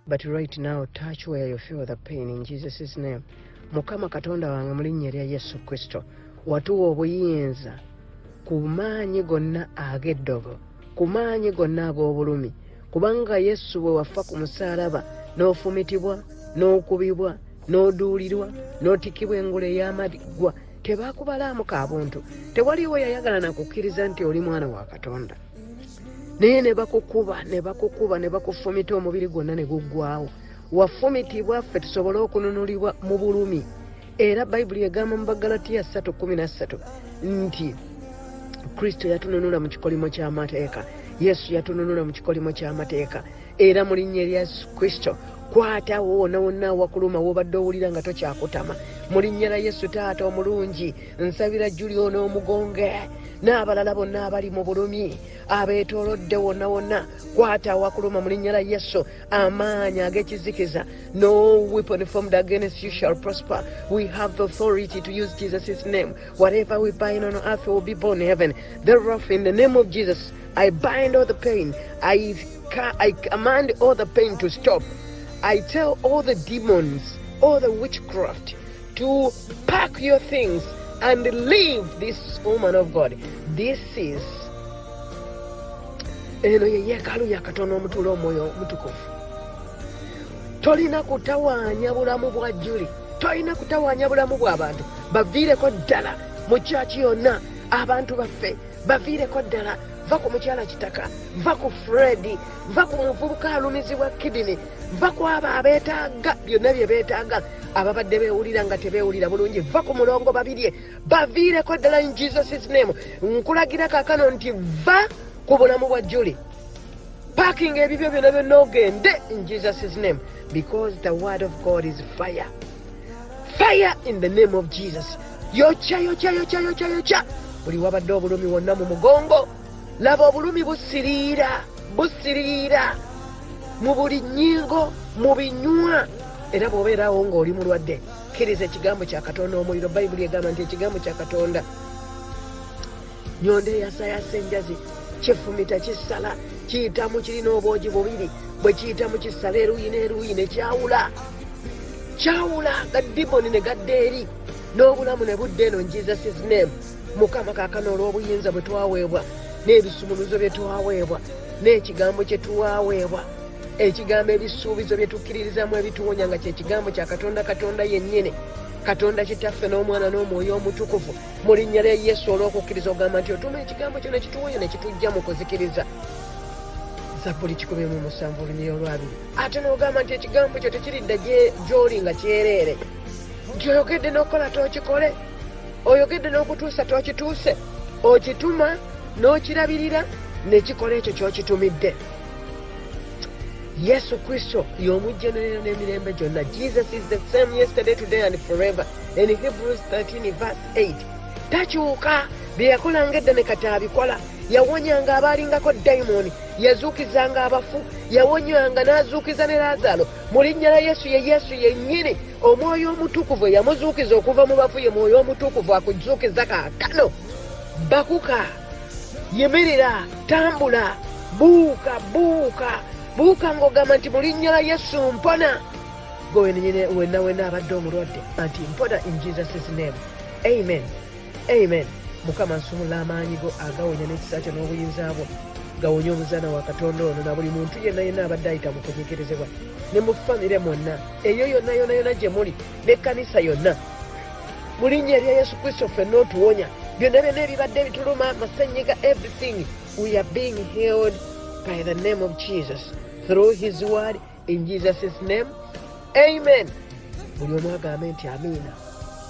But right now, touch where you feel the pain in Jesus' name. Mukama Katonda wange, mu linnya erya Yesu Kristo, watuwa obuyinza ku maanyi gonna ag'eddogo, ku maanyi gonna ag'obulumi, kubanga Yesu bwe wafa ku musaalaba n'ofumitibwa, n'okubibwa, n'oduulirwa, n'otikibwa engule ey'amaggwa, tebakubalaamu ka buntu. Tewaliwo yayagala na kukkiriza nti oli mwana wa Katonda, naye ne bakukuba, ne bakukuba, ne bakufumita, omubiri gwonna ne guggwawo. Wafumitibwa ffe tusobole okununulibwa mu bulumi. Era Bayibuli egamba mu Bagalatiya 3:13 nti Kristo yatununula mu kikolimo ky'amateeka. Yesu yatununula mu kikolimo ky'amateeka. Era mu linnya erya Yesu Kristo, kwatawo wonna wonna awakuluma, wobadde owulira nga tokyakutama. Mu linnya lya Yesu, Taata omulungi, nsabira Julio n'omugonge n'abalala bonna abali mu bulumi abeetoolodde wonna wonna. Kwata awakuluma mu linnya lya Yesu. Amaanyi ag'ekizikiza, no weapon formed against you shall prosper. We have the authority to use Jesus' name. Whatever we bind on earth will be bound in heaven. Therefore, in the name of Jesus, I bind all the pain. I command all the pain to stop. I tell all the demons, all the witchcraft, to pack your things and leave this woman of God. This is eno ye yeekaalu ya Katonda omutuula Omwoyo Omutukuvu. Tolina kutawaanya bulamu bwa Juli, tolina kutawaanya bulamu bw'abantu. Baviireko ddala mu kyaki yonna, abantu baffe baviireko ddala. Va ku mukyala Kitaka, va ku Fredi, va ku muvubuka alumizibwa kidney, va ku abo abeetaaga byonna bye beetaaga, ababadde beewulira nga tebeewulira bulungi, va ku mulongo Babirye, baviireko ddala in Jesus' name. Nkulagira kaakano nti va ku bulamu bwa Juli, packing ebibyo byonna byonna ogende in Jesus' name, because the word of God is fire. Fire in the name of Jesus. Yokya, yokya, yokya, yokya, yokya buli wabadde obulumi wonna mu mugongo. Laba obulumi busiriira, busiriira mu buli nnyingo, mu binywa. Era bw'obeerawo ng'oli mulwadde, kkiriza ekigambo kya Katonda omuliro. Bayibuli egamba nti ekigambo kya Katonda nyondo eyasayasa enjazi, kifumita, kisala, kiyitamu, kirina obwogi bubiri. Bwe kiyitamu kisala eruuyi n'eruuyi, ne kyawula, kyawula gadimoni ne gadda eri, n'obulamu ne budda eno in Jesus' name. Mukama, kaakano olw'obuyinza bwe twaweebwa n'ebisumuluzo bye twaweebwa n'ekigambo kye tuwaweebwa, ekigambo, ebisuubizo bye tukkiririzamu ebituwonya, nga kyekigambo kya Katonda, Katonda yennyini, Katonda Kitaffe n'Omwana n'Omwoyo Omutukuvu, mu linnya lya Yesu, olw'okukkiriza ogamba nti otuma ekigambo kyo ne kituwonya ne kitujja mu kuzikiriza, Zabbuli 107 olunyiriri olwabiri. Ate n'ogamba nti ekigambo kyo tekiridda gy'oli nga kyereere, nti oyogedde n'okukola tookikole, oyogedde n'okutuusa tookituuse, okituma n'okirabirira ne kikola ekyo ky'okitumidde. Yesu Kristo y'omu jjo leero n'emirembe gyonna. Jesus is the same yesterday, today and forever. In Hebrews 13 verse 8, takyuka. Bye yakolanga edda ne kati abikola. Yawonyanga abaalingako dayimoni, yazuukizanga abafu, yawonyanga n'azuukiza ne Laazaalo. Mu linnya lya Yesu, ye Yesu yennyini, Omwoyo Omutukuvu eyamuzuukiza okuva mu bafu, ye Mwoyo Omutukuvu akuzuukiza kaakano. Bakuka, yimirira, tambula, buuka, buuka, buuka ng'ogamba nti mu linnya lya Yesu mpona. Gwe wenyini wenna wenna abadde omulwadde nti mpona in Jesus' name. Amen, amen. Mukama, nsumula amaanyi go agawonya n'ekisa kyo n'obuyinza bwo gawonya omuzaana wa Katonda ono na buli muntu yenna yenna abadde ayita mu kunyigirizibwa, ne mu famire mwonna eyo yonna yonna yonna gye muli, n'ekkanisa yonna. Mu linnya erya Yesu Kristo, ffenna otuwonya byonna byonna ebibadde bituluma, amasenyiga, everything. We are being healed by the name of Jesus, through his word, in Jesus' name, amen. Buli omu agambe nti amiina,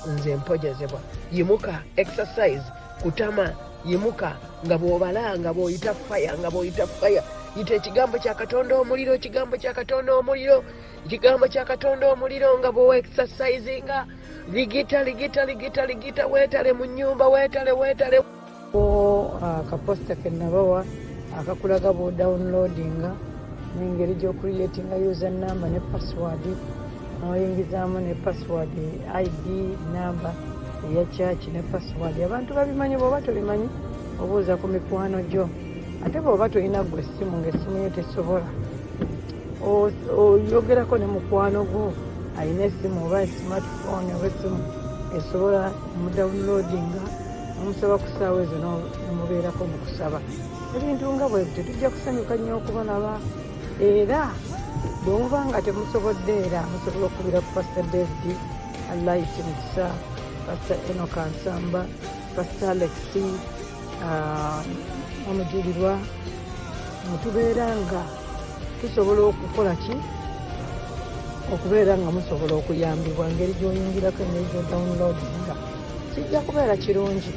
nze mponyezebwa. Yimuka, exercise, kutama, yimuka nga bw'obala, nga bw'oyita fire, nga bw'oyita fire. Yita ekigambo kya Katonda omuliro, ekigambo kya Katonda omuliro, ekigambo kya Katonda omuliro, nga bw'owa exercisinga. Ligita, ligita, ligita, ligita, weetale mu nnyumba, weetale, weetale. Akaposita ke nabawa akakulaga bw'odownloadinga n'engeri gy'ocreatinga user number ne password, n'oyingizaamu ne password, ID number eya church ne password. Abantu babimanyi. Bw'oba tobimanyi, obuuza ku mikwano gyo. Ate bw'oba tolina gwe essimu, ng'essimu yo tesobola, Oyogerako ne mukwano gwo alina essimu oba smartphone oba essimu esobola mudownloadinga, omusaba ku ssaawa ezo nemubeerako mu kusaba. Ebintu nga bwe bityo, tujja kusanyuka nnyo okubalaba. Era bwe muba nga temusobodde, era musobola okukubira ku Pastor David Light Mukisa, Pastor Enoka Nsamba, Pastor Alex Omujulirwa, mutubeera nga tusobola okukola ki okubeera nga musobola okuyambibwa engeri gy'oyingirako, engeri gy'odownloadinga, kijja kubeera kirungi.